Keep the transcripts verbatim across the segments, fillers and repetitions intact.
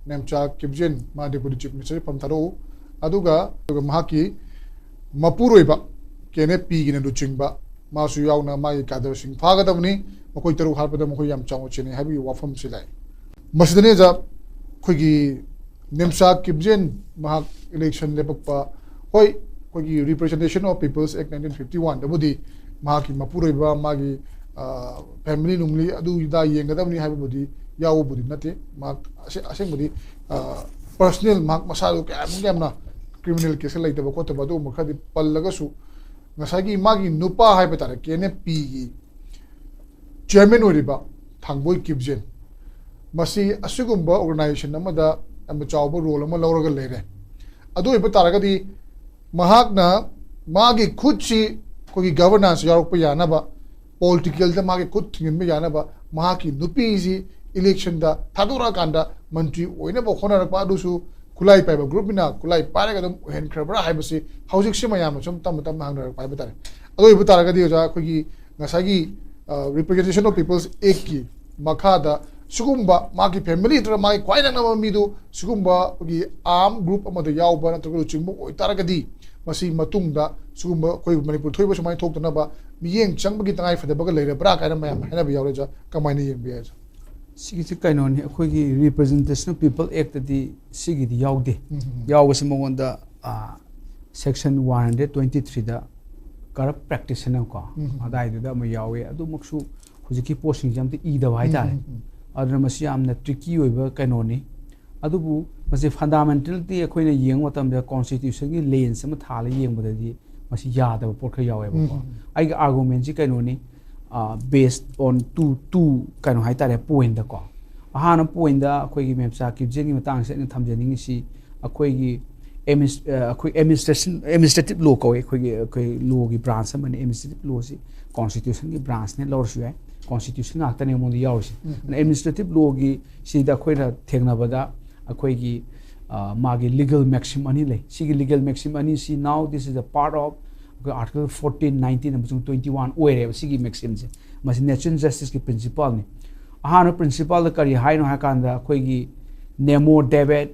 ꯅꯦꯝꯆꯥ ꯀꯤꯞꯖꯦꯟ, ꯃꯥ Deputy Chief Minister ꯐꯝ ꯊꯥꯗꯣꯛꯎ꯫ ꯑꯗꯨꯒ, ꯑꯗꯨꯒ ꯃꯍꯥꯛꯀꯤ ꯃꯄꯨꯔꯣꯏꯕ ꯀꯦꯅꯦꯠ ꯄꯤꯒꯤꯅ ꯂꯨꯆꯤꯡꯕ, ꯃꯥꯁꯨ ꯌꯥꯎꯅ ꯃꯥꯒꯤ ꯀꯥꯗꯔꯁꯤꯡ ꯐꯥꯒꯗꯕꯅꯤ꯫ ꯃꯈꯣꯏ ꯇꯔꯨꯛ ꯍꯥꯠꯄꯗ ꯃꯈꯣꯏ ꯌꯥꯝ ꯆꯥꯎꯅ ꯆꯦꯟꯅꯩ ꯍꯥꯏꯕꯒꯤ ꯋꯥꯐꯝꯁꯤ ꯂꯥꯛꯏ꯫ ꯃꯁꯤꯗꯅꯤ ꯑꯣꯖꯥ, ꯑꯩꯈꯣꯏꯒꯤ ꯅꯦꯝꯆꯥ ꯀꯤꯞꯖꯦꯟ ꯃꯍꯥꯛ election ꯂꯦꯞꯄꯛꯄ, ꯍꯣꯏ, ꯑꯩꯈꯣꯏꯒꯤ Representation of People's Act nineteen fifty one ꯗꯕꯨꯗꯤ ꯃꯍꯥꯛꯀꯤ ꯃꯄꯨꯔꯣꯏꯕ, ꯃꯥꯒꯤ, ꯑ, family ꯅꯨꯡꯂꯤ ꯑꯗꯨ ꯑꯗꯥ ꯌꯦꯡꯒꯗꯕꯅꯤ ꯍꯥꯏꯕꯕꯨꯗꯤ ꯌꯥꯎꯕꯕꯨꯗꯤ ꯅꯠꯇꯦ꯫ ꯃꯍꯥꯛ ꯑꯁꯦ-, ꯑꯁꯦꯡꯕꯗꯤ, ꯑ, personal ꯃꯍꯥꯛ ꯃꯁꯥꯗꯨ ꯀꯌꯥꯃꯨꯛ ꯌꯥꯝꯅ criminal case ꯂꯩꯇꯕ ꯈꯣꯠꯇꯕ ꯑꯗꯨꯒꯨꯝꯕ ꯈꯔꯗꯤ ꯄꯜꯂꯒꯁꯨ, ꯉꯁꯥꯏꯒꯤ ꯃꯥꯒꯤ ꯅꯨꯄꯥ ꯍꯥꯏꯕ ꯇꯥꯔꯦ, ꯀꯦꯅꯦꯠ ꯄꯤꯒꯤ chairman ꯑꯣꯏꯔꯤꯕ ꯊꯥꯡꯕꯣꯏ ꯀꯤꯞꯖꯦꯟ, ꯃꯁꯤ ꯑꯁꯤꯒꯨꯝꯕ organization ꯑꯃꯗ ꯌꯥꯝꯅ ꯆꯥꯎꯕ role ꯑꯃ ꯂꯧꯔꯒ ꯂꯩꯔꯦ꯫ ꯑꯗꯨ ꯑꯣꯏꯕ ꯇꯥꯔꯒꯗꯤ ꯃꯍꯥꯛꯅ ꯃꯥꯒꯤ ꯈꯨꯠꯁꯤ ꯑꯩꯈꯣꯏꯒꯤ governance ꯌꯥꯎꯔꯛꯄ ꯌꯥꯅꯕ, politicalꯗ ꯃꯥꯒꯤ ꯈꯨꯠ ꯊꯤꯡꯖꯤꯟꯕ ꯌꯥꯅꯕ, ꯃꯍꯥꯛꯀꯤ ꯅꯨꯄꯤꯁꯤ electionꯗ ꯊꯥꯗꯣꯔꯛꯑꯀꯥꯟꯗ ꯃꯟꯇ꯭ꯔꯤ ꯑꯣꯏꯅꯕ ꯍꯣꯠꯅꯔꯛꯄ ꯑꯗꯨꯁꯨ ꯈꯨꯠꯂꯥꯏ ꯄꯥꯏꯕ groupꯅ ꯈꯨꯠꯂꯥꯏ ꯄꯥꯏꯔꯒ ꯑꯗꯨꯝ ꯑꯣꯏꯍꯟꯈ꯭ꯔꯕ꯭ꯔꯥ ꯍꯥꯏꯕꯁꯤ ꯍꯧꯖꯤꯛꯁꯤ ꯃꯌꯥꯝꯅ ꯁꯨꯝ ꯇꯞꯅ ꯇꯞꯅ ꯍꯪꯅꯔꯛꯄ ꯍꯥꯏꯕ ꯇꯥꯔꯦ꯫ ꯑꯗꯨ ꯑꯣꯏꯕ ꯇꯥꯔꯒꯗꯤ ꯑꯣꯖꯥ, ꯑꯩꯈꯣꯏꯒꯤ ꯉꯁꯥꯏꯒꯤ, ꯑ, Representation of People's Actꯀꯤ ꯃꯈꯥꯗ ꯁꯤꯒꯨꯝꯕ ꯃꯥꯒꯤ family ꯅꯠꯇ꯭ꯔꯒ ꯃꯥꯒꯤ ꯈ꯭ꯋꯥꯏ ꯅꯛꯅꯕ ꯃꯤꯗꯨ ꯁꯤꯒꯨꯝꯕ ꯑꯩꯈꯣꯏꯒꯤ armed group ꯑꯃꯗ ꯌꯥꯎꯕ ꯅꯠꯇ꯭ꯔꯒ ꯂꯨꯆꯤꯡꯕ ꯑꯣꯏꯇꯥꯔꯒꯗꯤ, ꯃꯁꯤ ꯃꯇꯨꯡꯗ ꯁꯤꯒꯨꯝꯕ ꯑꯩꯈꯣꯏ ꯃꯅꯤꯄꯨꯔ ꯊꯣꯛꯏꯕ ꯁꯨꯃꯥꯏꯅ ꯊꯣꯛꯇꯅꯕ ꯃꯤꯠꯌꯦꯡ ꯆꯪꯕꯒꯤ ꯇꯉꯥꯏ ꯐꯗꯕꯒ ꯂꯩꯔꯕ꯭ꯔꯥ ꯀꯥꯏꯅ ꯃꯌꯥꯝ ꯍꯥꯏꯅꯕ ꯌꯥꯎꯔꯦ ꯑꯣꯖꯥ꯫ ꯀꯃꯥꯏꯅ ꯌꯦꯡꯕ ꯌꯥꯏ ꯑꯣꯖꯥ? ꯁꯤꯒꯤꯁꯤ ꯀꯩꯅꯣꯅꯤ, ꯑꯩꯈꯣꯏꯒꯤ Representation of People Actꯗꯤ ꯁꯤꯒꯤꯗꯤ ꯌꯥꯎꯗꯦ꯫ ꯎꯝ, ꯎꯝ, ꯎꯝ꯫ ꯌꯥꯎꯕꯁꯤ ꯃꯉꯣꯟꯗ, ꯑ, section one hundred twenty threeꯗ corrupt practice ꯍꯥꯏꯅꯀꯣ, ꯎꯝ, ꯎꯝ, ꯎꯝ꯫ ꯑꯗꯥꯏꯗꯨꯗ ꯑꯃ ꯌꯥꯎꯋꯦ꯫ ꯑꯗꯨꯃꯛꯁꯨ ꯍꯧꯖꯤꯛꯀꯤ ꯄꯣꯠꯁꯤꯡꯁꯦ ꯑꯝꯇ ꯏꯗꯕ ꯍꯥꯏꯇꯥꯔꯦ꯫ ꯎꯝ, ꯎꯝ, ꯎꯝ꯫ ꯑꯗꯨꯅ ꯃꯁꯤ ꯌꯥꯝꯅ tricky ꯑꯣꯏꯕ ꯀꯩꯅꯣꯅꯤ꯫ ꯑꯗꯨꯕꯨ ꯃꯁꯤ fundamentalꯗꯤ ꯑꯩꯈꯣꯏꯅ ꯌꯦꯡꯕ ꯃꯇꯝꯗ constitutionꯒꯤ lens ꯑꯃ ꯊꯥꯜꯂ ꯌꯦꯡꯕꯗꯗꯤ ꯃꯁꯤ ꯌꯥꯗꯕ ꯄꯣꯠ ꯈꯔ ꯌꯥꯎꯋꯦꯕꯀꯣ꯫ ꯎꯝ, ꯎꯝ, ꯎꯝ꯫ ꯑꯩꯒꯤ argumentꯁꯤ ꯀꯩꯅꯣꯅꯤ, ꯑ, based on two, two ꯀꯩꯅꯣ ꯍꯥꯏꯇꯥꯔꯦ, pointꯗꯀꯣ꯫ ꯑꯍꯥꯟꯕ pointꯗ ꯑꯩꯈꯣꯏꯒꯤ ꯃꯦꯝꯆꯥ ꯀꯤꯞꯖꯦꯟꯒꯤ ꯃꯇꯥꯡꯁꯤꯗ ꯑꯩꯅ ꯊꯝꯖꯅꯤꯡꯉꯤꯁꯤ, ꯑꯩꯈꯣꯏꯒꯤ adminis-, ꯑ, ꯑꯩꯈꯣꯏ administration, administrative law ꯀꯧꯋꯦ, ꯑꯩꯈꯣꯏꯒꯤ, ꯑꯩꯈꯣꯏ lawꯒꯤ branch ꯑꯃꯅꯤ꯫ Administrative lawꯁꯤ constitutionꯒꯤ branchꯅꯦ ꯂꯧꯔꯁꯨ ꯌꯥꯏ, constitution ꯉꯥꯛꯇꯅꯦ ꯃꯉꯣꯟꯗ ꯌꯥꯎꯔꯤꯁꯦ꯫ ꯎꯝ꯫ ꯑꯗꯨꯅ administrative lawꯒꯤ ꯁꯤꯗ ꯑꯩꯈꯣꯏꯅ ꯊꯦꯡꯅꯕꯗ ꯑꯩꯈꯣꯏꯒꯤ, ꯑ, ꯃꯥꯒꯤ legal maxim ꯑꯅꯤ ꯂꯩ꯫ ꯁꯤꯒꯤ legal maxim ꯑꯅꯤꯁꯤ, now this is a part of ꯑꯩꯈꯣꯏ article fourteen, nineteen ꯑꯃꯁꯨꯡ twenty one ꯑꯣꯏꯔꯦꯕ ꯁꯤꯒꯤ maximꯁꯦ꯫ ꯃꯁꯤ natural justiceꯀꯤ principleꯅꯤ꯫ ꯑꯍꯥꯟꯕ principleꯗ ꯀꯔꯤ ꯍꯥꯏꯅꯣ ꯍꯥꯏ ꯀꯥꯟꯗ, ꯑꯩꯈꯣꯏꯒꯤ Nemo David,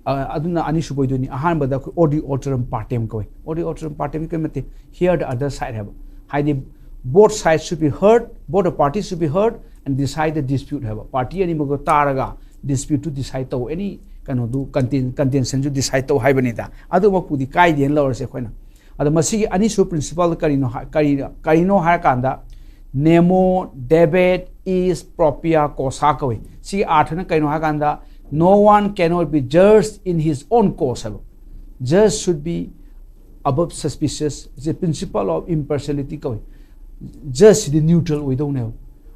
ꯑ, ꯑꯗꯨꯅ ꯑꯅꯤꯁꯨꯕ ꯑꯣꯏꯗꯣꯏꯅꯤ꯫ ꯑꯍꯥꯟꯕꯗ ꯑꯩꯈꯣꯏ Odi alteram partem ꯀꯧꯏ꯫ Odi alteram partem ꯀꯔꯤ ꯃꯇꯤꯛ? Hear the other side ꯍꯥꯏꯕ꯫ ꯍꯥꯏꯗꯤ, both sides should be heard, both the parties should be heard and decide the dispute ꯍꯥꯏꯕ꯫ Party ꯑꯅꯤꯃꯛꯇꯣ ꯇꯥꯔꯒ dispute ꯇꯨ decide ꯇꯧ, any ꯀꯩꯅꯣꯗꯨ conten- contention ꯁꯨ decide ꯇꯧ ꯍꯥꯏꯕꯅꯤꯗ꯫ ꯑꯗꯨꯃꯛꯄꯨꯗꯤ ꯀꯥꯏꯗꯦꯅ ꯂꯧꯔꯁꯦ ꯑꯩꯈꯣꯏꯅ꯫ ꯑꯗꯣ ꯃꯁꯤꯒꯤ ꯑꯅꯤꯁꯨꯕ principle ꯀꯔꯤꯅꯣ ꯍꯥꯏ- ꯀꯔꯤ- ꯀꯔꯤꯅꯣ ꯍꯥꯏꯔꯀꯥꯟꯗ, Nemo David is propria cosa ꯀꯧꯏ꯫ ꯁꯤꯒꯤ ꯑꯥꯔꯊꯅ ꯀꯩꯅꯣ ꯍꯥꯏꯔꯀꯥꯟꯗ, no one cannot be judged in his own cause ꯍꯥꯏꯕ꯫ Judge should be above suspicious, the principle of impartiality ꯀꯧꯏ꯫ Judge ꯁꯤꯗꯤ neutral ꯑꯣꯏꯗꯧꯅꯦꯕ꯫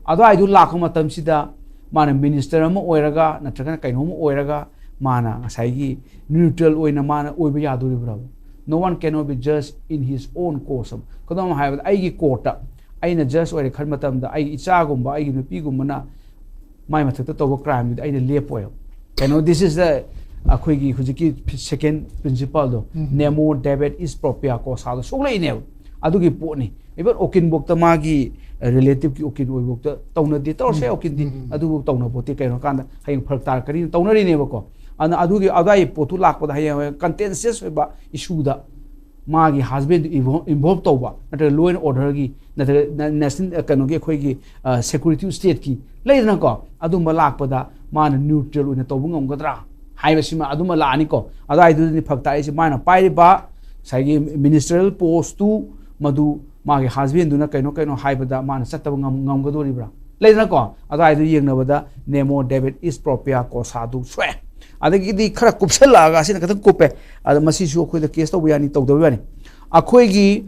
ꯑꯗꯨꯋꯥꯏꯗꯨ ꯂꯥꯛꯄ ꯃꯇꯝꯁꯤꯗ ꯃꯥꯅ minister ꯑꯃ ꯑꯣꯏꯔꯒ ꯅꯠꯇ꯭ꯔꯒꯅ ꯀꯩꯅꯣꯝ ꯑꯣꯏꯔꯒ ꯃꯥꯅ ꯉꯁꯥꯏꯒꯤ neutral ꯑꯣꯏꯅ ꯃꯥꯅ ꯑꯣꯏꯕ ꯌꯥꯗꯣꯔꯤꯕ꯭ꯔꯕ? No one cannot be judged in his own cause. ꯈꯨꯗꯝ ꯑꯃ ꯍꯥꯏꯔꯕꯗ, ꯑꯩꯒꯤ court ꯇ ꯑꯩꯅ judge ꯑꯣꯏꯔꯦ ꯈꯟꯕ ꯃꯇꯝꯗ, ꯑꯩꯒꯤ ꯏꯆꯥꯒꯨꯝꯕ, ꯑꯩꯒꯤ ꯅꯨꯄꯤꯒꯨꯝꯕꯅ ꯃꯥꯏ ꯃꯊꯛꯇ ꯇꯧꯕ crime ꯗꯨꯗꯤ ꯑꯩꯅ ꯂꯦꯞꯄꯣꯏꯕ꯫ ꯀꯩꯅꯣ, this is the, ꯑꯩꯈꯣꯏꯒꯤ ꯍꯧꯖꯤꯛꯀꯤ second principle ꯗꯣ, ꯎꯝ꯫ Nemo David is propria cosa ꯗꯣ ꯁꯣꯛꯂꯛꯏꯅꯦꯕ꯫ ꯑꯗꯨꯒꯤ ꯄꯣꯠꯅꯤ꯫ Even ꯎꯀꯤꯜꯕꯣꯛꯇ ꯃꯥꯒꯤ relative ꯀꯤ ꯎꯀꯤꯜ ꯑꯣꯏꯕꯣꯛꯇ ꯇꯧꯅꯗꯦ, ꯇꯧꯔꯁꯦ ꯎꯝ꯫ ꯎꯀꯤꯜꯗꯤ꯫ ꯎꯝ, ꯎꯝ꯫ ꯑꯗꯨꯕꯨ ꯇꯧꯅꯕ ꯄꯣꯠꯇꯤ ꯀꯩꯅꯣ ꯀꯥꯟꯗ ꯍꯌꯦꯡ ꯐꯔꯛ ꯇꯥꯔꯛꯀꯅꯤꯅ ꯇꯧꯅꯔꯤꯅꯦꯕꯀꯣ꯫ ꯑꯗꯨꯅ ꯑꯗꯨꯒꯤ, ꯑꯗꯨꯋꯥꯏꯒꯤ ꯄꯣꯠꯇꯨ ꯂꯥꯛꯄꯗ ꯍꯌꯦꯡ contentious ꯑꯣꯏꯕ issue ꯗ ꯃꯥꯒꯤ husband ꯗꯨ invo- involve ꯇꯧꯕ, ꯅꯠꯇ꯭ꯔꯒ law and order ꯒꯤ, ꯅꯠꯇ꯭ꯔꯒ ꯅ- national, ꯑ, ꯀꯩꯅꯣꯒꯤ, ꯑꯩꯈꯣꯏꯒꯤ, ꯑ, security state ꯀꯤ ꯂꯩꯗꯅꯀꯣ, ꯑꯗꯨꯝꯕ ꯂꯥꯛꯄꯗ ꯃꯥꯅ neutral ꯑꯣꯏꯅ ꯇꯧꯕ ꯉꯝꯒꯗ꯭ꯔꯥ ꯍꯥꯏꯕꯁꯤꯃ ꯑꯗꯨꯃ ꯂꯥꯛꯑꯅꯤꯀꯣ꯫ ꯑꯗꯨꯋꯥꯏꯗꯨꯗꯅꯤ ꯐꯔꯛ ꯇꯥꯛꯏꯁꯦ, ꯃꯥꯅ ꯄꯥꯏꯔꯤꯕ ꯉꯁꯥꯏꯒꯤ ministerial post ꯇꯨ, ꯃꯗꯨ ꯃꯥꯒꯤ husband ꯗꯨꯅ ꯀꯩꯅꯣ ꯀꯩꯅꯣ ꯍꯥꯏꯕꯗ ꯃꯥꯅ ꯆꯠꯇꯕ ꯉꯝ- ꯉꯝꯒꯗꯣꯔꯤꯕ꯭ꯔꯥ? ꯂꯩꯗꯅꯀꯣ, ꯑꯗꯨꯋꯥꯏꯗꯨ ꯌꯦꯡꯅꯕꯗ Nemo David is propria cosa ꯗꯨ ꯁꯣꯛꯑꯦ꯫ ꯑꯗꯒꯤꯗꯤ ꯈꯔ ꯀꯨꯞꯁꯜꯂꯛꯑꯒ, ꯑꯁꯤꯅ ꯈꯤꯇꯪ ꯀꯨꯞꯄꯦ, ꯑꯗ ꯃꯁꯤꯁꯨ ꯑꯩꯈꯣꯏꯗ case ꯇꯧꯕ ꯌꯥꯅꯤ, ꯇꯧꯗꯕ ꯌꯥꯅꯤ꯫ ꯑꯩꯈꯣꯏꯒꯤ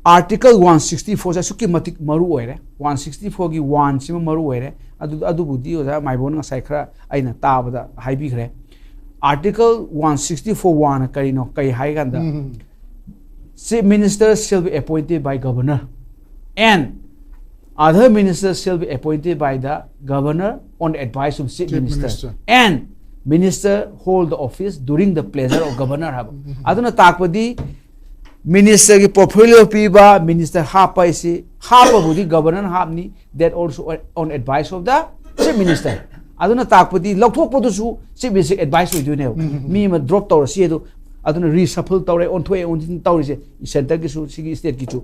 Article one sixty four ꯁꯦ ꯑꯁꯨꯛꯀꯤ ꯃꯇꯤꯛ ꯃꯔꯨ ꯑꯣꯏꯔꯦ꯫ One sixty four ꯒꯤ one ꯁꯤꯃ ꯃꯔꯨ ꯑꯣꯏꯔꯦ꯫ ꯑꯗꯨ, ꯑꯗꯨꯕꯨꯗꯤ ꯑꯣꯖꯥ ꯃꯥꯏꯕꯣꯟ ꯉꯁꯥꯏ ꯈꯔ ꯑꯩꯅ ꯇꯥꯕꯗ ꯍꯥꯏꯕꯤꯈ꯭ꯔꯦ꯫ Article one sixty four one ꯅ ꯀꯔꯤꯅꯣ? ꯀꯔꯤ ꯍꯥꯏ ꯀꯥꯟꯗ, ꯎꯝ꯫ Chief Minister shall be appointed by Governor and other ministers shall be appointed by the Governor on advice of Chief Chief Minister Minister. And minister hold the office during the pleasure of Governor ꯍꯥꯏꯕ꯫ ꯎꯝ꯫ ꯑꯗꯨꯅ ꯇꯥꯛꯄꯗꯤ minister ꯒꯤ portfolio ꯄꯤꯕ, minister ꯍꯥꯞꯄ ꯍꯥꯏꯁꯤ, ꯍꯥꯞꯄꯕꯨꯗꯤ Governor ꯅ ꯍꯥꯞꯅꯤ, that also on advice of the Chief Minister꯫ ꯑꯗꯨꯅ ꯇꯥꯛꯄꯗꯤ ꯂꯧꯊꯣꯛꯄꯗꯨꯁꯨ chief minister advice ꯑꯣꯏꯗꯣꯏꯅꯦꯕ꯫ ꯎꯝ, ꯎꯝ, ꯎꯝ꯫ ꯃꯤ ꯑꯃ drop ꯇꯧꯔꯁꯤ ꯑꯗꯨ, ꯑꯗꯨꯅ reshuffle ꯇꯧꯔꯦ, ꯑꯣꯟꯊꯣꯛꯑꯦ, ꯑꯣꯟꯊꯤꯟ ꯇꯧꯔꯤꯁꯦ centreꯒꯤꯁꯨ, ꯁꯤꯒꯤ stateꯀꯤꯁꯨ,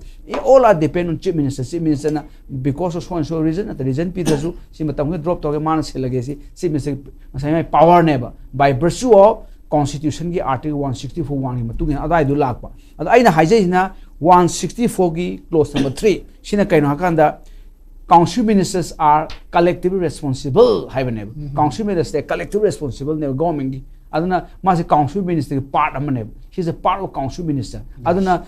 all are depend on chief minister꯫ Chief ministerꯅ because of so and so reason ꯅꯠꯇ꯭ꯔ reason ꯄꯤꯗ꯭ꯔꯁꯨ ꯁꯤ ꯃꯇꯝꯒꯤ drop ꯇꯧꯔꯒꯦ, ꯃꯥꯅ ꯁꯤꯜꯂꯒꯦ, ꯁꯤ chief minister ꯉꯁꯥꯏ ꯃꯥꯏ powerꯅꯦꯕ, by virtue of constitutionꯒꯤ article one sixty four oneꯒꯤ ꯃꯇꯨꯡ ꯏꯟꯅ ꯑꯗꯨꯋꯥꯏꯗꯨ ꯂꯥꯛꯄ꯫ ꯑꯗꯣ ꯑꯩꯅ ꯍꯥꯏꯖꯩꯁꯤꯅ one sixty fourꯒꯤ clause number three ꯁꯤꯅ ꯀꯩꯅꯣ ꯍꯥꯏꯀꯥꯟꯗ, council ministers are collectively responsible ꯍꯥꯏꯕꯅꯦꯕ꯫ ꯎꯝ꯫ Council ministerꯁꯦ collective responsibleꯅꯦꯕ governmentꯀꯤ꯫ ꯑꯗꯨꯅ ꯃꯥꯁꯦ council ministerꯒꯤ part ꯑꯃꯅꯦꯕ꯫ He's a part of council minister꯫ ꯑꯗꯨꯅ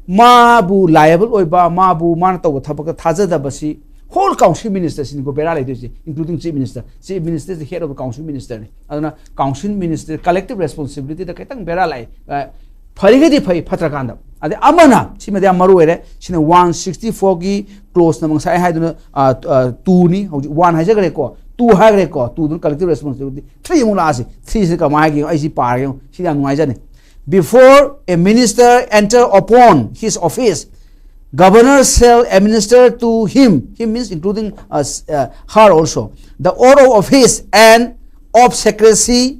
ꯃꯥꯕꯨ liable ꯑꯣꯏꯕ, ꯃꯥꯕꯨ ꯃꯥꯅ ꯇꯧꯕ ꯊꯕꯛꯇ ꯊꯥꯖꯗꯕꯁꯤ whole council ministerꯁꯤꯅꯤꯀꯣ ꯕꯦꯔꯥ ꯂꯩꯗꯣꯏꯁꯦ, including chief minister꯫ Chief minister is the head of the council ministerꯅꯤ꯫ ꯑꯗꯨꯅ council minister collective responsibilityꯗ ꯈꯤꯇꯪ ꯕꯦꯔꯥ ꯂꯥꯛꯑꯦ꯫ ꯑ, ꯐꯔꯤꯒꯩꯗꯤ ꯐꯩ, ꯐꯠꯇ꯭ꯔꯀꯥꯟꯗ꯫ ꯑꯗꯩ ꯑꯃꯅ, ꯁꯤꯃꯗꯤ ꯌꯥꯝ ꯃꯔꯨ ꯑꯣꯏꯔꯦ, ꯁꯤꯅ one sixty fourꯒꯤ clause number ꯉꯁꯥꯏ ꯍꯥꯏꯗꯨꯅ, ꯑ, ꯑ, twoꯅꯤ, ꯍꯧꯖꯤꯛ one ꯍꯥꯏꯖꯈ꯭ꯔꯦꯀꯣ, two ꯍꯥꯏꯈ꯭ꯔꯦꯀꯣ, twoꯗꯨꯅ collective responsibility, three ꯑꯃꯨꯛ ꯂꯥꯛꯑꯁꯤ, threeꯁꯤꯅ ꯀꯃꯥꯏꯅ ꯍꯥꯏꯒꯦ? ꯑꯩ ꯁꯤ ꯄꯥꯔꯒꯦ ꯌꯦꯡꯉꯨ, ꯁꯤꯗꯤ ꯌꯥꯝ ꯅꯨꯡꯉꯥꯏꯖꯅꯤ꯫ Before a minister enter upon his office, governor shall administer to him, him means including us, uh, her also, the oath of office and of secrecy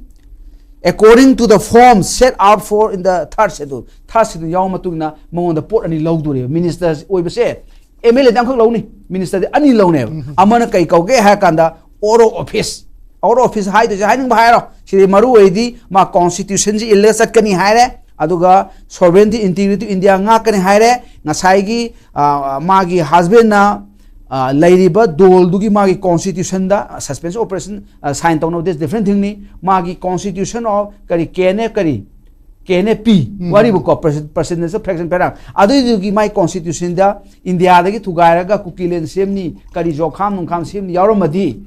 according to the form set out for in the third schedule꯫ Third schedule ꯌꯥꯎꯕ ꯃꯇꯨꯡꯗ ꯃꯉꯣꯟꯗ ꯄꯣꯠ ꯑꯅꯤ ꯂꯧꯗꯣꯔꯤꯕ꯫ Minister ꯑꯣꯏꯕꯁꯦ MLAꯗꯤ ꯑꯃꯈꯛ ꯂꯧꯅꯤ, ministerꯗꯤ ꯑꯅꯤ ꯂꯧꯅꯦꯕ꯫ ꯎꯝ꯫ ꯑꯃꯅ ꯀꯩ ꯀꯧꯒꯦ ꯍꯥꯏꯔ ꯀꯥꯟꯗ oath of office꯫ Oath of office ꯍꯥꯏꯗꯣꯏꯁꯦ ꯍꯥꯏꯅꯤꯡꯕ ꯍꯥꯏꯔꯣ꯫ ꯁꯤꯗꯤ ꯃꯔꯨ ꯑꯣꯏꯗꯤ ꯃꯥ constitutionꯁꯤ ꯏꯜꯂꯒ ꯆꯠꯀꯅꯤ ꯍꯥꯏꯔꯦ, ꯑꯗꯨꯒ sovereignty, integrity of India ꯉꯥꯛꯀꯅꯤ ꯍꯥꯏꯔꯦ, ꯉꯁꯥꯏꯒꯤ, ꯑ, ꯃꯥꯒꯤ husbandꯅ, ꯑ, ꯂꯩꯔꯤꯕ ꯗꯣꯜꯗꯨꯒꯤ ꯃꯥꯒꯤ constitutionꯗ, ꯑ, suspension operation, ꯑ, sign ꯇꯧꯅꯕꯗꯤ different thingꯅꯤ꯫ ꯃꯥꯒꯤ constitution of ꯀꯔꯤ, KNF ꯀꯔꯤ, KNFP, ꯎꯝ꯫ ꯋꯥꯔꯤꯕꯨꯀꯣ, Presidential Fraction Parent, ꯑꯗꯨꯏꯗꯨꯒꯤ ꯃꯥꯏ constitutionꯗ ꯏꯟꯗꯤꯌꯥꯗꯒꯤ ꯊꯨꯒꯥꯏꯔꯒ ꯀꯨꯀꯤꯂꯦꯟ ꯁꯦꯝꯅꯤ, ꯀꯔꯤ ꯖꯣꯈꯥꯝ ꯅꯨꯡꯈꯥꯝ ꯁꯦꯝꯅꯤ ꯌꯥꯎꯔꯝꯃꯗꯤ,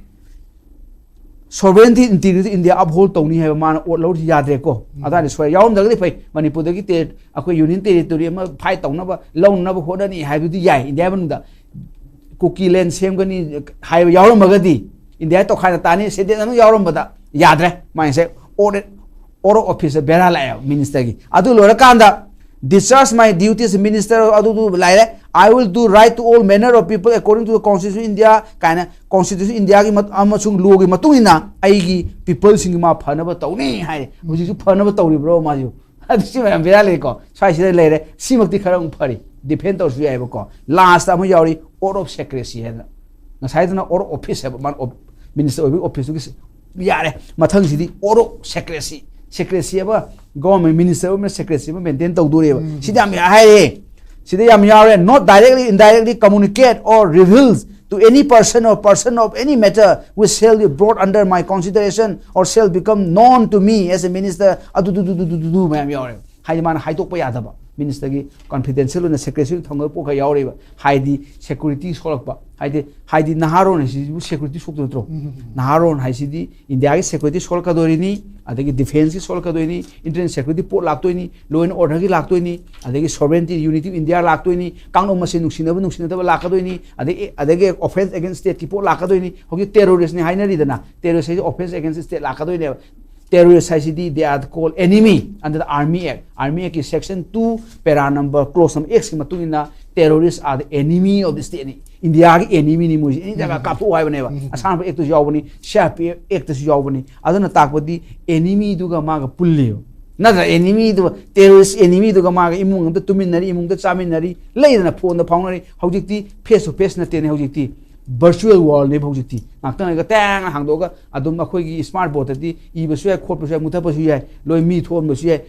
sovereignty, integrity of India uphold ꯇꯧꯅꯤ ꯍꯥꯏꯕ ꯃꯥꯅ oath ꯂꯧꯔꯤꯁꯤ ꯌꯥꯗ꯭ꯔꯦꯀꯣ꯫ ꯎꯝ꯫ ꯑꯗꯨꯅ ꯁꯣꯏ ꯌꯥꯎꯔꯝꯗ꯭ꯔꯒꯗꯤ ꯐꯩ, ꯃꯅꯤꯄꯨꯔꯗꯒꯤ ꯇꯦ-, ꯑꯩꯈꯣꯏ union territory ꯑꯃ fight ꯇꯧꯅꯕ, ꯂꯧꯅꯕ ꯍꯣꯠꯅꯅꯤ ꯍꯥꯏꯕꯗꯨꯗꯤ ꯌꯥꯏ꯫ ꯏꯟꯗꯤꯌꯥ ꯃꯅꯨꯡꯗ ꯀꯨꯀꯤꯂꯦꯟ ꯁꯦꯝꯒꯅꯤ ꯍꯥꯏꯕ ꯌꯥꯎꯔꯝꯃꯒꯗꯤ, ꯏꯟꯗꯤꯌꯥ ꯇꯣꯈꯥꯏꯅ ꯇꯥꯅꯤ, sentence ꯑꯃ ꯌꯥꯎꯔꯝꯕꯗ ꯌꯥꯗ꯭ꯔꯦ꯫ ꯃꯥꯏꯁꯦ oath, oath of officeꯇ ꯕꯦꯔꯥ ꯂꯥꯛꯑꯦꯕ ministerꯒꯤ꯫ ꯑꯗꯨ ꯂꯣꯏꯔꯀꯥꯟꯗ, discharge my duties minister, ꯑꯗꯨꯗꯨ ꯂꯥꯏꯔꯦ꯫ "I will do right to all manner of people according to the Constitution of India" ꯀꯥꯏꯅ Constitution Indiaꯒꯤ ꯃꯠ- ꯑꯃꯁꯨꯡ lawꯒꯤ ꯃꯇꯨꯡ ꯏꯟꯅ ꯑꯩꯒꯤ peopleꯁꯤꯡꯒꯤ ꯃꯥ ꯐꯅꯕ ꯇꯧꯅꯤ ꯍꯥꯏ꯫ ꯍꯧꯖꯤꯛꯁꯨ ꯐꯅꯕ ꯇꯧꯔꯤꯕ꯭ꯔꯣ ꯃꯥꯁꯨ? ꯑꯗꯨ ꯁꯤ ꯃꯌꯥꯝ ꯕꯦꯔꯥ ꯂꯩꯀꯣ꯫ ꯁ꯭ꯋꯥꯏꯁꯤꯗ ꯂꯩꯔꯦ꯫ ꯁꯤꯃꯛꯇꯤ ꯈꯔ ꯑꯃꯨꯛ ꯐꯔꯤ, defend ꯇꯧꯔꯁꯨ ꯌꯥꯏꯕꯀꯣ꯫ Lastꯇ ꯑꯃ ꯌꯥꯎꯔꯤ, oath of secrecy ꯍꯥꯏꯅ꯫ ꯉꯁꯥꯏꯗꯨꯅ oath of office ꯍꯥꯏꯕ, ꯃꯥꯅ op- minister ꯑꯣꯏꯕꯒꯤ officeꯇꯨꯒꯤ ꯁꯤ-, ꯌꯥꯔꯦ꯫ ꯃꯊꯪꯁꯤꯗꯤ oath of secrecy, secrecy ꯑꯃ, government minister ꯑꯃ secrecy ꯑꯃ maintain ꯇꯧꯗꯣꯔꯤꯕ꯫ ꯁꯤꯗꯤ ꯌꯥꯝ ꯍꯥꯏꯔꯦ꯫ ꯁꯤꯗ ꯌꯥꯝ ꯌꯥꯎꯔꯦ, "Not directly, indirectly communicate or reveals to any person or person of any matter which shall be brought under my consideration or shall become known to me as a minister", ꯑꯗꯨ ꯗꯨ ꯗꯨ ꯗꯨ ꯗꯨ ꯗꯨ ꯗꯨ ꯃꯌꯥꯝ ꯌꯥꯎꯔꯦ꯫ ꯍꯥꯏꯗꯤ ꯃꯥꯅ ꯍꯥꯏꯗꯣꯛꯄ ꯌꯥꯗꯕ, ministerꯒꯤ confidential ꯑꯣꯏꯅ secrecy ꯑꯣꯏꯅ ꯊꯝꯒꯗꯕ ꯄꯣꯠ ꯈꯔ ꯌꯥꯎꯔꯤꯕ꯫ ꯍꯥꯏꯗꯤ security ꯁꯣꯛꯂꯛꯄ, ꯍꯥꯏꯗꯤ, ꯍꯥꯏꯗꯤ ꯅꯍꯥꯔꯣꯟ ꯍꯥꯏꯁꯤꯕꯨ security ꯁꯣꯛꯇꯣꯏ ꯅꯠꯇ꯭ꯔꯣ? ꯅꯍꯥꯔꯣꯟ ꯍꯥꯏꯁꯤꯗꯤ Indiaꯒꯤ security ꯁꯣꯛꯂꯛꯀꯗꯣꯏꯅꯤ, ꯑꯗꯒꯤ defenceꯀꯤ ꯁꯣꯛꯂꯛꯀꯗꯣꯏꯅꯤ, internal security ꯄꯣꯠ ꯂꯥꯛꯇꯣꯏꯅꯤ, law and orderꯒꯤ ꯂꯥꯛꯇꯣꯏꯅꯤ, ꯑꯗꯒꯤ sovereignty, unity of India ꯂꯥꯛꯇꯣꯏꯅꯤ, ꯀꯥꯡꯂꯨꯞ ꯃꯁꯦꯟ ꯅꯨꯡꯁꯤꯅꯕ ꯅꯨꯡꯁꯤꯅꯗꯕ ꯂꯥꯛꯀꯗꯣꯏꯅꯤ, ꯑꯗꯒꯤ, ꯑꯗꯒꯤ offence against stateꯀꯤ ꯄꯣꯠ ꯂꯥꯛꯀꯗꯣꯏꯅꯤ꯫ ꯍꯧꯖꯤꯛ terroristꯅꯤ ꯍꯥꯏꯅꯔꯤꯗꯅ, terrorist ꯍꯥꯏꯁꯦ offence against state ꯂꯥꯛꯀꯗꯣꯏꯅꯦꯕ꯫ Terrorist ꯍꯥꯏꯁꯤꯗꯤ they are called enemy under the Army Act. Army Actꯀꯤ section two para number clause number X ꯀꯤ ꯃꯇꯨꯡ ꯏꯟꯅ terrorists are the enemy of the stateꯅꯤ꯫ Indiaꯒꯤ enemyꯅꯤ ꯃꯣꯏꯁꯦ꯫ Any ꯖꯒꯥ ꯀꯥꯞꯊꯣꯛꯎ ꯍꯥꯏꯕꯅꯦꯕ꯫ ꯑꯁꯥꯡꯕ Actꯇꯁꯨ ꯌꯥꯎꯕꯅꯤ, CRPF Actꯇꯁꯨ ꯌꯥꯎꯕꯅꯤ꯫ ꯑꯗꯨꯅ ꯇꯥꯛꯄꯗꯤ enemyꯗꯨꯒ ꯃꯥꯒ ꯄꯨꯜꯂꯦꯕ꯫ ꯅꯠꯇ꯭ꯔ? Enemyꯗꯨ, terrorist enemyꯗꯨꯒ ꯃꯥꯒ ꯏꯃꯨꯡ ꯑꯃꯗ ꯇꯨꯃꯤꯟꯅꯔꯤ, ꯏꯃꯨꯡꯗ ꯆꯥꯃꯤꯟꯅꯔꯤ, ꯂꯩꯗꯅ phoneꯗ ꯐꯥꯎꯅꯔꯤ꯫ ꯍꯧꯖꯤꯛꯇꯤ face to face ꯅꯠꯇꯦꯅꯦ, ꯍꯧꯖꯤꯛꯇꯤ virtual worldꯅꯦꯕ ꯍꯧꯖꯤꯛꯇꯤ꯫ ꯉꯥꯛꯇꯪ ꯂꯩꯔꯒ ꯇꯦꯡ ꯍꯥꯡꯗꯣꯛꯑꯒ ꯑꯗꯨꯝ ꯑꯩꯈꯣꯏꯒꯤ smart boardꯇꯗꯤ ꯏꯕꯁꯨ ꯌꯥꯏ, ꯈꯣꯠꯄꯁꯨ ꯌꯥꯏ, ꯃꯨꯊꯠꯄꯁꯨ ꯌꯥꯏ, ꯂꯣꯏ ꯃꯤ ꯊꯣꯛꯍꯟꯕꯁꯨ ꯌꯥꯏ꯫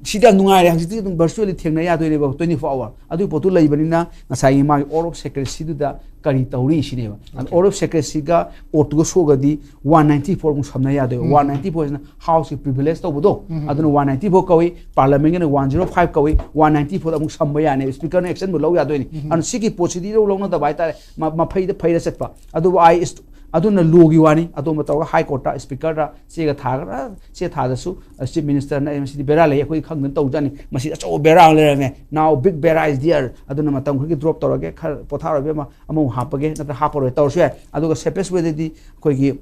ꯁꯤꯗꯤ ꯌꯥꯝ ꯅꯨꯡꯉꯥꯏꯔꯦ, ꯍꯧꯖꯤꯛꯇꯤ ꯑꯗꯨꯝ virtually ꯊꯦꯡꯅ ꯌꯥꯗꯣꯏꯅꯦꯕ twenty four hour꯫ ꯑꯗꯨꯒꯤ ꯄꯣꯠꯇꯨ ꯂꯩꯕꯅꯤꯅ ꯉꯁꯥꯏꯒꯤ ꯃꯥꯒꯤ oath of secrecyꯗꯨꯗ ꯀꯔꯤ ꯇꯧꯔꯤ ꯁꯤꯅꯦꯕ꯫ ꯑꯗꯨ oath of secrecyꯒ oathꯇꯨꯒ ꯁꯣꯛꯑꯒꯗꯤ one ninety four ꯑꯃꯨꯛ ꯁꯝꯅ ꯌꯥꯗꯣꯏꯕ꯫ One ninety fourꯁꯤꯅ Houseꯀꯤ privilege ꯇꯧꯕꯗꯣ, ꯑꯗꯨꯅ one ninety four ꯀꯧꯏ, Parliamentꯀꯤꯅ one zero five ꯀꯧꯏ, one ninety fourꯗ ꯑꯃꯨꯛ ꯁꯝꯕ ꯌꯥꯅꯦꯕ, Speakerꯅ actionꯕꯨ ꯂꯧ ꯌꯥꯗꯣꯏꯅꯤ꯫ ꯑꯗꯨꯅ ꯁꯤꯒꯤ ꯄꯣꯠꯁꯤꯗꯤ ꯏꯔꯧ ꯂꯧꯅꯗꯕ ꯍꯥꯏꯇꯥꯔꯦ, ꯃ-, ꯃꯐꯩꯗ ꯐꯩꯔ ꯆꯠꯄ꯫ ꯑꯗꯨꯕꯨ ꯑꯩ ꯏꯁ-, ꯑꯗꯨꯅ lawꯒꯤ ꯋꯥꯅꯤ, ꯑꯇꯣꯞꯄ ꯇꯧꯔꯒ High Courtꯇ Speakerꯗ ꯆꯦꯒ ꯊꯥꯒꯗ꯭ꯔꯥ, ꯆꯦ ꯊꯥꯗꯁꯨ, ꯑ, Chief Ministerꯅ "ꯑꯦ, ꯃꯁꯤꯗꯤ ꯕꯦꯔꯥ ꯂꯩ, ꯑꯩꯈꯣꯏ ꯈꯪꯗꯅ ꯇꯧꯖꯥꯅꯤ, ꯃꯁꯤ ꯑꯆꯧꯕ ꯕꯦꯔꯥ ꯑꯃ ꯂꯩꯔꯝꯃꯦ, now big ꯕꯦꯔꯥ is there", ꯑꯗꯨꯅ ꯃꯇꯝ ꯈꯔꯒꯤ drop ꯇꯧꯔꯒꯦ, ꯈꯔ ꯄꯣꯊꯥꯔꯣꯏ ꯏꯕꯦꯝꯃ, ꯑꯃꯃꯨꯛ ꯍꯥꯞꯄꯒꯦ, ꯅꯠꯇ꯭ꯔ ꯍꯥꯞꯄꯔꯣꯏ ꯇꯧꯔꯁꯨ ꯌꯥꯏ꯫ ꯑꯗꯨꯒ safest wayꯗꯗꯤ ꯑꯩꯈꯣꯏꯒꯤ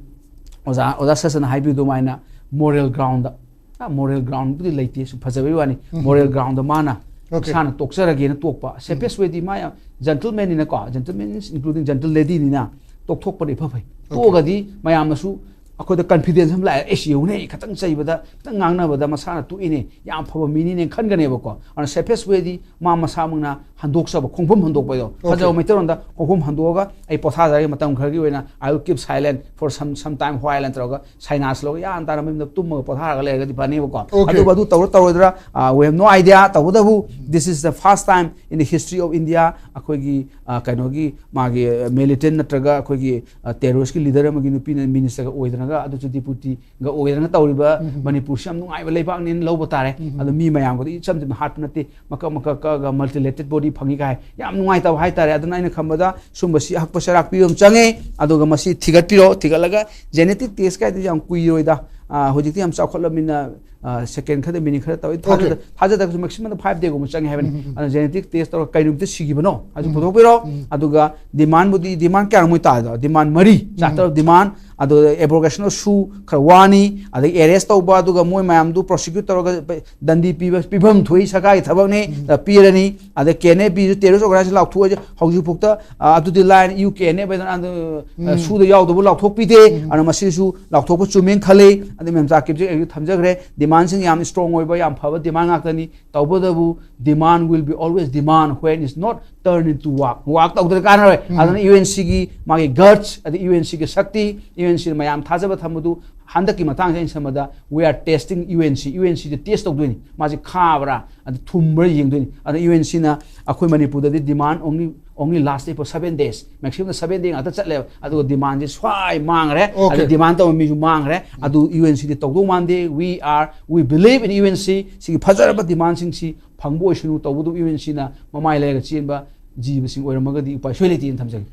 ꯑꯣꯖꯥ, ꯑꯣꯖꯥ ꯁꯁꯟꯅ ꯍꯥꯏꯕꯤꯌꯨ ꯑꯗꯨꯃꯥꯏꯅ moral groundꯗ, ꯑ, moral groundꯕꯨꯗꯤ ꯂꯩꯇꯦ, ꯁꯨꯝ ꯐꯖꯕꯩ ꯋꯥꯅꯤ, moral groundꯗ ꯃꯥꯅ Okay. ꯏꯁꯥꯅ ꯇꯣꯛꯆꯔꯒꯦꯅ ꯇꯣꯛꯄ꯫ Safest way ꯗꯤ ꯃꯥ ꯌꯥꯝ gentleman ꯅꯤꯅꯀꯣ, gentleman including gentle lady ꯅꯤꯅ ꯇꯣꯛꯊꯣꯛꯄꯅ ꯏꯐ ꯐꯩ꯫ ꯇꯣꯛꯑꯒꯗꯤ ꯃꯌꯥꯝꯅꯁꯨ ꯑꯩꯈꯣꯏꯗ confidence ꯑꯃ ꯂꯥꯛꯑꯦ, "ꯑꯩꯁ ꯌꯦꯡꯉꯨꯅꯦ, ꯈꯤꯇꯪ ꯆꯩꯕꯗ, ꯈꯤꯇꯪ ꯉꯥꯡꯅꯕꯗ ꯃꯁꯥꯅ ꯇꯣꯛꯏꯅꯦ, ꯌꯥꯝ ꯐꯕ ꯃꯤꯅꯤꯅꯦ" ꯈꯟꯒꯅꯦꯕꯀꯣ꯫ ꯑꯗꯨꯅ safest way ꯗꯤ ꯃꯥ ꯃꯁꯥꯃꯛꯅ ꯍꯟꯗꯣꯛꯆꯕ, ꯈꯣꯡꯐꯝ ꯍꯟꯗꯣꯛꯄꯗꯣ꯫ Okay. ꯐꯖꯕ ꯃꯩꯇꯩꯂꯣꯟꯗ ꯈꯣꯡꯐꯝ ꯍꯟꯗꯣꯛꯑꯒ ꯑꯩ ꯄꯣꯊꯥꯖꯔꯒꯦ ꯃꯇꯝ ꯈꯔꯒꯤ ꯑꯣꯏꯅ, "I will keep silent for some, some time while" ꯅꯠꯇ꯭ꯔꯒ silence ꯂꯧꯔꯒ ꯒ꯭ꯌꯥꯟ ꯇꯥꯅ ꯃꯌꯨꯝꯗ ꯇꯨꯝꯃꯒ ꯄꯣꯊꯥꯔꯒ ꯂꯩꯔꯒꯗꯤ ꯐꯅꯦꯕꯀꯣ꯫ Okay. ꯑꯗꯨꯕꯨ ꯑꯗꯨ ꯇꯧꯔ ꯇꯧꯔꯣꯏꯗ꯭ꯔꯥ, uh, we have no idea꯫ ꯇꯧꯕꯇꯕꯨ this is the first time in the history of India ꯑꯩꯈꯣꯏꯒꯤ, uh, ꯀꯩꯅꯣꯒꯤ ꯃꯥꯒꯤ, uh, militant ꯅꯠꯇ꯭ꯔꯒ ꯑꯩꯈꯣꯏꯒꯤ, uh, terrorist ꯀꯤ leader ꯑꯃꯒꯤ ꯅꯨꯄꯤꯅ minister ꯒ ꯑꯣꯏꯗꯅꯒ ꯑꯗꯨꯁꯨ deputy ꯒ ꯑꯣꯏꯗꯅꯒ ꯇꯧꯔꯤꯕ ꯃꯅꯤꯄꯨꯔꯁꯤ ꯌꯥꯝ ꯅꯨꯡꯉꯥꯏꯕ ꯂꯩꯕꯥꯛꯅꯦꯅ ꯂꯧꯕ ꯇꯥꯔꯦ꯫ ꯑꯗꯣ ꯃꯤ ꯃꯌꯥꯝꯒꯗꯤ ꯏꯆꯝ ꯆꯝꯅ ꯍꯥꯠꯄ ꯅꯠꯇꯦ, ꯃꯀꯛ ꯃꯀꯛ ꯀꯛꯑꯒ multilateral body ꯐꯪꯉꯤ ꯀꯥꯏ ꯌꯥꯝ ꯅꯨꯡꯉꯥꯏꯇꯕ ꯍꯥꯏꯇꯥꯔꯦ꯫ ꯑꯗꯨꯅ ꯑꯩꯅ ꯈꯟꯕꯗ ꯁꯨꯝꯕꯁꯤ ꯍꯛꯄ ꯆꯩꯔꯥꯛ ꯄꯤꯕ ꯑꯃ ꯆꯪꯉꯦ꯫ ꯑꯗꯨꯒ ꯃꯁꯤ ꯊꯤꯒꯠꯄꯤꯔꯣ, ꯊꯤꯒꯠꯂꯒ genetic test ꯀꯥꯏꯗꯨ ꯌꯥꯝ ꯀꯨꯏꯔꯣꯏꯗ꯫ ꯑꯥ, ꯍꯧꯖꯤꯛꯇꯤ ꯌꯥꯝ ꯆꯥꯎꯈꯠꯂꯕꯅꯤꯅ, ꯑꯥ, second ꯈꯔꯗ, minute ꯈꯔ ꯇꯧꯋꯤ꯫ ꯊꯥꯖꯗ-, Okay. ꯊꯥꯖꯗꯕꯁꯨ maximum ꯗ five day ꯒꯨꯝꯕ ꯆꯪꯉꯦ ꯍꯥꯏꯕꯅꯤ꯫ ꯑꯗꯨꯅ genetic test ꯇꯧꯔꯒ ꯀꯩ ꯅꯨꯃꯤꯠꯇ ꯁꯤꯈꯤꯕꯅꯣ ꯍꯥꯏꯁꯨ ꯄꯨꯊꯣꯛꯄꯤꯔꯣ꯫ ꯑꯗꯨꯒ demand ꯕꯨꯗꯤ, demand ꯀꯌꯥꯃꯨꯛ ꯇꯥꯗꯣ? Demand ꯃꯔꯤ, charter of demand, ꯑꯗꯨꯒ abrogation of sue ꯈꯔ ꯋꯥꯅꯤ, ꯑꯗꯒꯤ arrest ꯇꯧꯕ, ꯑꯗꯨꯒ ꯃꯣꯏ ꯃꯌꯥꯝꯗꯨ prosecute ꯇꯧꯔꯒ ꯗꯟꯗꯤ ꯄꯤꯕ, ꯄꯤꯐꯝ ꯊꯣꯛꯏ, ꯁꯔꯀꯥꯔꯒꯤ ꯊꯕꯛꯅꯤ, ꯑꯗ ꯄꯤꯔꯅꯤ꯫ ꯑꯗ K N A ꯕꯤꯁꯨ terrorist organization ꯂꯥꯎꯊꯣꯛꯑꯁꯦ ꯍꯧꯖꯤꯛꯐꯥꯎꯗ, ꯑ, ꯑꯗꯨꯗꯤ ꯂꯥꯏꯅ U K N A ꯕꯤꯗꯅ ꯑꯗꯨ, ꯑ, ꯁꯨꯗ ꯌꯥꯎꯗꯕ ꯂꯥꯎꯊꯣꯛꯄꯤꯗꯦ꯫ ꯑꯗꯨꯅ ꯃꯁꯤꯁꯨ ꯂꯥꯎꯊꯣꯛꯄ ꯆꯨꯝꯃꯦꯅ ꯈꯜꯂꯤ꯫ ꯑꯗꯩ ꯃꯦꯝꯆꯥ ꯀꯤꯞꯁꯦ ꯑꯩꯁꯨ ꯊꯝꯖꯈ꯭ꯔꯦ꯫ Demand ꯁꯤꯡ ꯌꯥꯝ strong ꯑꯣꯏꯕ, ꯌꯥꯝ ꯐꯕ demand ꯉꯥꯛꯇꯅꯤ꯫ ꯇꯧꯕꯇꯕꯨ demand will be always demand when it's not turn into work꯫ Work ꯇꯧꯗ꯭ꯔꯗꯤ ꯀꯥꯟꯅꯔꯣꯏ꯫ ꯑꯗꯨꯅ U N C ꯒꯤ ꯃꯥꯒꯤ guts, ꯑꯗꯩ U N C ꯒꯤ ꯁꯛꯇꯤ, U N C ꯅ ꯃꯌꯥꯝ ꯊꯥꯖꯕ ꯊꯝꯕꯗꯨ ꯍꯟꯗꯛꯀꯤ ꯃꯇꯥꯡꯁꯦ ꯑꯩꯅ ꯁꯝꯕꯗ, we are testing U N C, U N C the test ꯇꯧꯗꯣꯏꯅꯤ꯫ ꯃꯥꯁꯦ ꯈꯥꯕ꯭ꯔꯥ, ꯑꯗꯨ ꯊꯨꯝꯕ꯭ꯔꯥ ꯌꯦꯡꯗꯣꯏꯅꯤ꯫ ꯑꯗꯨꯅ U N C ꯅ ꯑꯩꯈꯣꯏ ꯃꯅꯤꯄꯨꯔꯗꯗꯤ demand only, only last for seven days, maximum the seven day ꯉꯥꯛꯇ ꯆꯠꯂꯦꯕ꯫ ꯑꯗꯨꯒ demand ꯁꯦ ꯁ꯭ꯋꯥꯏ ꯃꯥꯡꯈ꯭ꯔꯦ꯫ Okay. ꯑꯗꯨ demand ꯇꯧꯕ ꯃꯤꯁꯨ ꯃꯥꯡꯈ꯭ꯔꯦ꯫ ꯑꯗꯨ U N C ꯗꯤ ꯇꯧꯗꯧ ꯃꯥꯟꯗꯦ꯫ We are, we believe in U N C꯫ ꯁꯤꯒꯤ ꯐꯖꯔꯕ demand ꯁꯤꯡꯁꯤ ꯐꯪꯕ ꯑꯣꯏꯁꯅꯨ꯫ ꯇꯧꯕꯗꯕꯨ U N C ꯅ ꯃꯃꯥꯏ ꯂꯩꯔꯒ ꯆꯦꯟꯕ ꯖꯤꯕꯁꯤꯡ ꯑꯣꯏꯔꯝꯃꯒꯗꯤ ꯎꯄꯥꯏ ꯁꯣꯏ ꯂꯩꯇꯦꯅ ꯊꯝꯖꯒꯦ꯫